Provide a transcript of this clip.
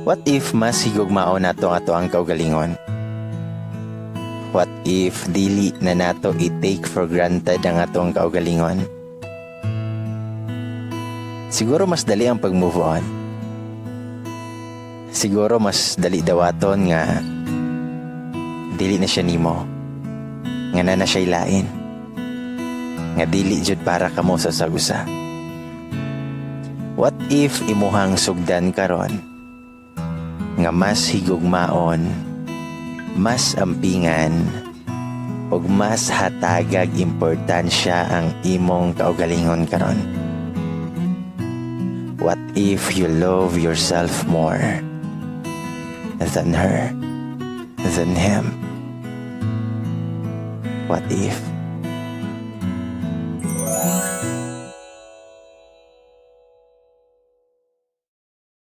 What if mas higugmaon nato ang atoang kaugalingon? What if dili na nato i-take for granted ang atong kaugalingon? Siguro mas dali ang pag-move on. Siguro mas dali dawaton nga dili na siya nimo. Nga naa na siya lain. Nga dili jud para kamo sa usag-usa. What if imuhang sugdan karon nga mas higugmaon, mas ampingan, ug mas hatagag importansya ang imong kaugalingon karon? What if you love yourself more than her, than him? What if?